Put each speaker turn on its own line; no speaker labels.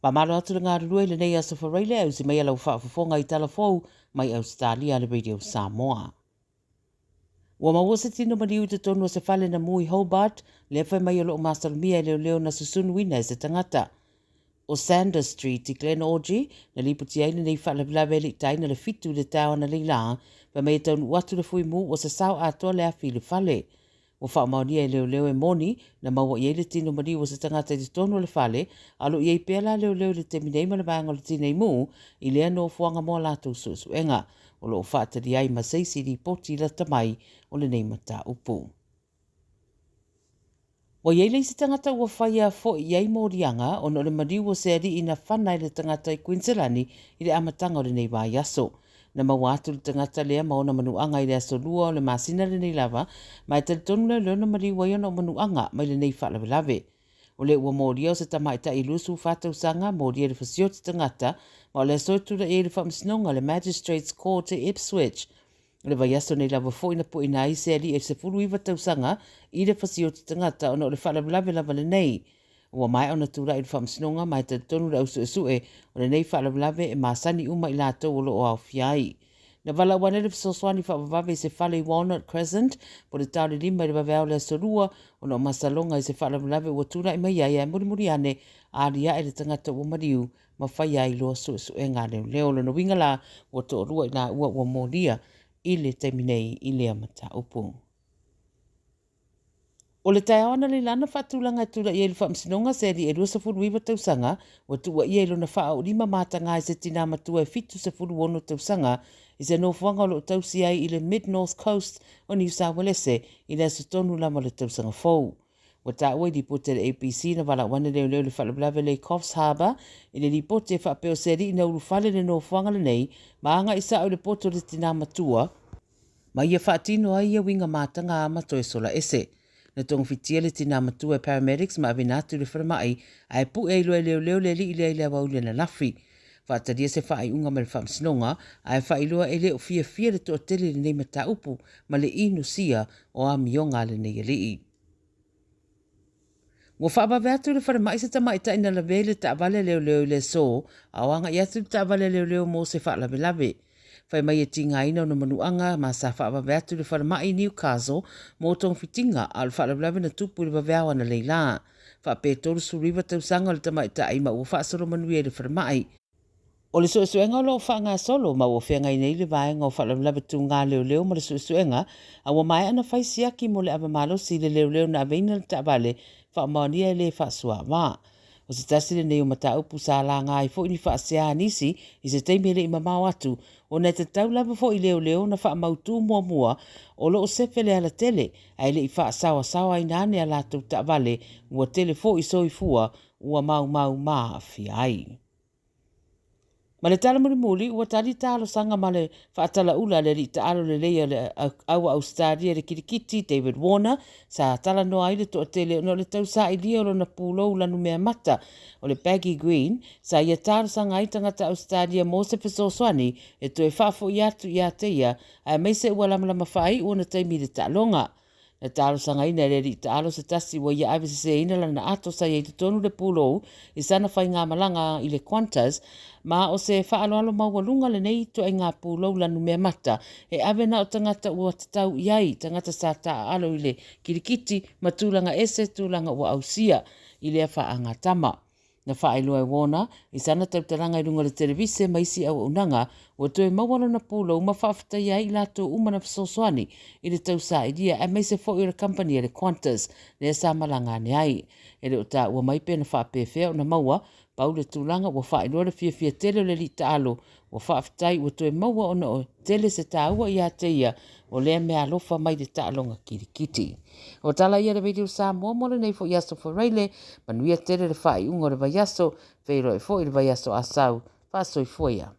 Faamalo atu le galulue i lenei Aso Faraile ae usi maia lau faafofoga i tala fou mai Ausetalia a le Radio Samoa. Ua maua se tino maliu i totonu o se fale na mu i Hobart, lea fai mai o lo o masalomia e leoleo na susunuina e se tagata. O Sanders Street i Glenorchy, na lipoti ai lenei faalavelave e le i taina le 7 i le taeao analeila, fai mai e taunuu atu le fuimu ua sasao atoa le afi i le fale. Ua faamaonia e leoleo e moni na maua i ai le tino maliu o se tagata i totonu o le fale, a o lo o i ai pea la leoleo i le taimi nei ma le vaega o le Tinei Mu i lea nofoaga mo a latou suesuega. O lo o faatali ai ma se isi lipoti lata mai o lenei mataupu. Ua i ai le isi tagata ua faia foi i ai moliaga ona o le maliu o se alii na fana i le tagata i Kuiniselani i le amataga o lenei vaiaso. Na maua atu le tagata lea ma ona manuaga i le aso 2 o le masina lenei lava, ma e talitonu leoleo na maliu ai ona o manuaga mai lenei faalavelave. O lea ua molia o se tamaitai 24 tausaga, molia i le fasioti tagata, ma o le aso e tulai ai i le faamasinoga le Magistrates Court i Ipswich. O le vaiaso nei lava foi na pueina ai se alii e 19 tausaga i le fasioti tagata ona o le faalavelave lava lenei. Ua maea ona tulai i le faamasinoga ma e talitonu le au suesue o lenei faalavelave e masani uma i latou o lo o aofia ai. Na valaau ane le fesoasoani faavavave i se fale i Walnut Crescent po o le tao le 5 i le vaveao o le aso 2 ona o masaloga i se faalavelave ua tulai mai ai ae mulimuli ane aliae le tagata ua maliu ma faia ai loa suesuega a leoleo. O lona uiga la ua toalua i laua ua molia i le taimi nei i lea mataupu. O le taeao analeila na faatulaga e tulai ai le Faamasinoga se alii e 29 tausaga ua tuuaia i lona faaoolima mataga i se tinā matua e 76 tausaga i se nofoaga o lo o tausi ai i le Mid North Coast o Niu Sauelese i le aso tonu lava o le tausaga fou. Ua taua i lipoti a le ABC na valaau ane leoleo i le faalavelave lea i Coffs Harbour i le lipoti e faapea o se alii na ulufale i le nofoaga lenei ma agai sao i le poto o le tinā matua ma ia faatino ai ia uiga mataga ma toe sola ese. Na togafitia le tinā matua e paramedics ma aveina atu i le falemai ae pue ai loa e leoleo le alii lea i le aoauli ananafi. Faatalia se faaiuga mai le faamasinoga ae faailoa e le o fiafia le toatele i lenei mataupu ma le inusia o amioga a lenei alii. Ua faavave atu i le falemai se tamaitai na lavea i le taavale a leoleo i le aso, a o agai atu le taavale a leoleo mo se faalavelave. Fai mai e tigaina ona manuaga ma sa faavave atu i le falemai i Newcastle mo togafitiga, a o le faalavelave na tupu i le vaveao analeila. Faapea e 39 tausaga o le tamaitai ma ua faasolo manuia i le falemai. O le suesuega o lo o faagasolo ma ua feagai nei le vaega o faalavelave tugā leoleo ma le suesuega, a ua maea ona fai siaki mo le ava malosi i le leoleo na aveina le taavale faamaonia e le faasuaava. O se tasi lenei o mataupu sa laga ai foi ni faasea a nisi i se taimi e le i mamao atu, ona e tatau lava foi i leoleo ona faamautu muamua o lo o sefe le alatele ae le i faasaoasaoaina ane a latou taavale ua tele foi soifua ua maumau ma aafia ai. Ma le tala mulimuli, ua tali talosaga ma le faatalaula a le alii taalo lelei o le au Ausetalia i le kirikiti, David Warner, sa talanoa ai le toatele ona o le tausailia o lona pulou lanumea mata o le baggy green, sa ia talosaga ai tagata Ausetalia mo se fesoasoani e toe faafoi atu ia te ia, aemaise ua lamalama faaiu ona taimi i le taaloga. Na talosagaina e le alii taalo se tasi ua ia aveseseina lana ato sa i ai i totonu le pulou i sana faigamalaga i le Qantas, ma o se faaaloalo maualuga lenei ituaiga pulou lanumea mata e ave na o tagata ua tatau i ai, tagata sa taaalo i le kirikiti ma tulaga ese tulaga ua ausia i lea faagatama. Na faailoa e Warner i sana tautalaga i luga o le televise ma isi auaunaga, ua toe maua lona pulou ma faafetaia ai i latou uma na fesoasoani i le tausailia aemaise foi o le kamupani a le Qantas lea sa malaga ane ai. E le o taua mai pe na faapefea ona maua, pau le tulaga ua faailoa le fiafia tele o le alii taalo Ua faafetai ua toe maua ona o tele se taua ia te ia o lea mea alofa mai le taaloga kilikiti. O tala ia le Radio Samoa mo lenei foi aso Faraile, manuia tele le faaiuga o le vaiaso, feiloai foi i le vaiaso Asau, faasoifua ia.